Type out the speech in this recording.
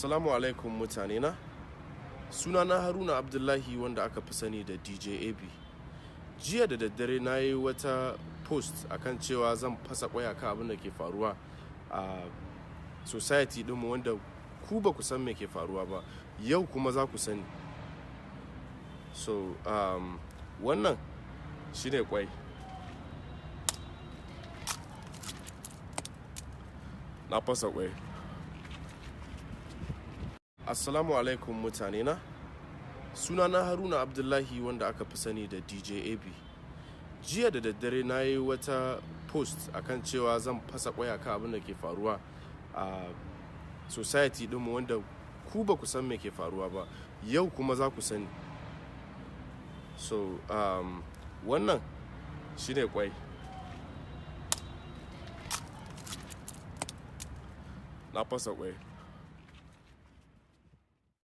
Assalamu alaikum mutane na. Sunana Haruna Abdullahi wanda aka fi sani da DJ AB. Jiya da daddare na yi wata post akan cewa zan fasa kwai akan abin da ke faruwa a society ɗinmu wanda ku ba ku san me ke faruwa ba. Yau kuma za ku sani. So, wannan shine kwai. Na fasa kwai. Assalamu alaikum mutane na. Sunana Haruna Abdullahi wanda aka fi sani da DJ AB. Jiya da daddare na yi wata post akan cewa zan fasa kwai akan abin da ke faruwa a society ɗinmu wanda ku ba ku san me ke faruwa ba. Yau kuma za ku sani. So, wannan shine kwai. Na fasa kwai.